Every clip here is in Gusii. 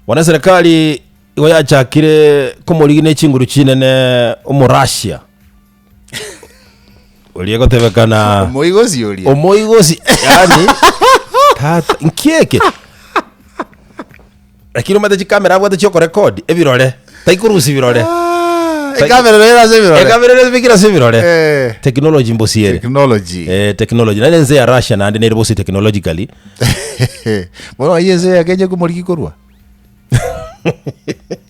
Bono eserekari igo yachakire komorigia ne chinguru chinene Omorussia oria egotebekana Omoigosi oria. omoigosi yaani tata nki eke lakini omanyete chikamera abwate chiokorekodi ebirore taikorusia birore Ah, ekamera nayo ere ase ebirore. ekamera ere ebekire ase ebirore Eh. technology mbosi ere Technology. Eh, technology naende ense ya Russia naende nere bosi technologically Bono ayio ense ya Kenya ekomorigi korwa.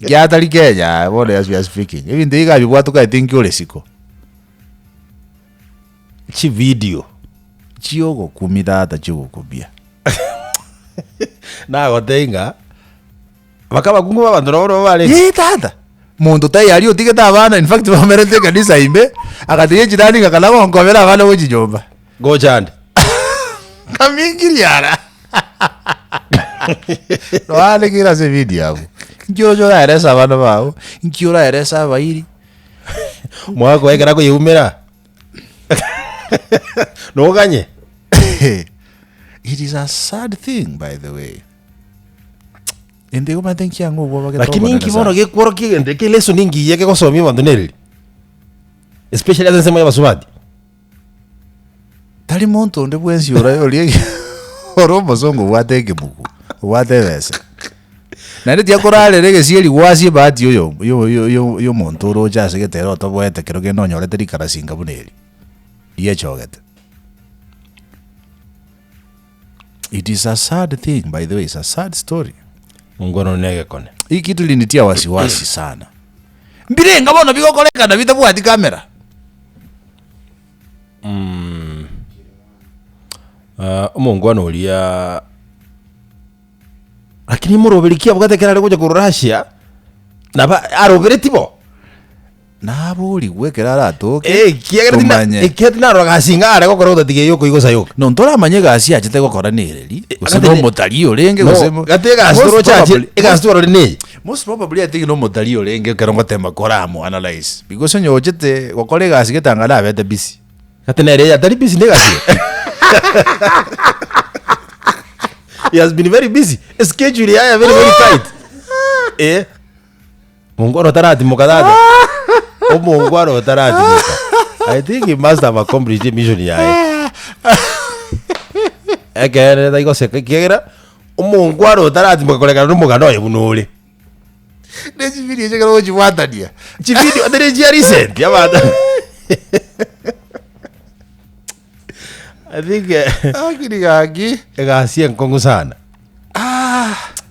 Kiatari Kenya bono as we are speaking. Ebinto ebi iga bibwatokaete inki ore isiko. Chividio. Chiogokumia tata chiogokumia. Nagotebia ng'a baka abakungu ba abanto nabo nabo barenge. Ee tata, monto taiyo aria otigete abana in fact bamerete ekanisa ime, agatiga echirani ng'a kana gonkobera abana gochia nyomba. Gocha ande. Nkamingiria ara. Noare kera ase evideo abwo. Nki oroche oraerese abana bago, nki oraerese abairi. Omogaka oye ekero akoyeumera noganye. It is a sad thing by the way. Ende igo omanyete nki ang'e obwoba gete Lakini obonene inki bono sana. gekworokia egento eke elesson engiya kegosomia abanto nereri? Especially ase ensemo y'abasubati. Tari monto onde bwensi ora oria ore omosongo obwate ekebugu, obwate ebesa. Naende tiakorarera egesieri gwasie ebahati oyo yo- yo- yo- ya omonto oroche ase gete ere otoboete kero kende onyorete rikarasinga buna eri, riechogete. It is a sad thing by the way, it's a sad story. Ngono na egekone. Hii kitu ilinitia wasiwasi sana. Mbirenga bono bigokorekana bitabwati camera. Ah, omongwana oria lakini moroberi ki abwate ekero are gocha korwa Russia naba arobereti bo Naborigwe ekero aratoke, Eh, ekiagera tina- tomanye. ekiagera tinarora gasi ng'a are gokora gotatiga eyio okoigosa yoka No ntoramanye egasi achete gokora nereri, gose gati- nomotarii orenge No, gose mo- gati egasi Most toroche ache probably- egasi twarore neye Most probably I think nomotarii orenge ekero ngotema koramu analyze because onye ochete gokora egasi gete anga nabete busy. Gati nere eye atari busy negasi eye. He has been very busy. Schedule yaye very very tight. Eh. Mongwana otaratimoka tata. Omongwana otaratimoka. I think he must have accomplished the mission yaye. Ekeene taigoseka ekiagera omongwana otaratimoka korekana nomogano oye buna ore. Ne chividio echio ekero ogochibwatania. Chividio atari chia recent abanto. I think eh, Akiri gaki. egasi enkong'u sana. Ah.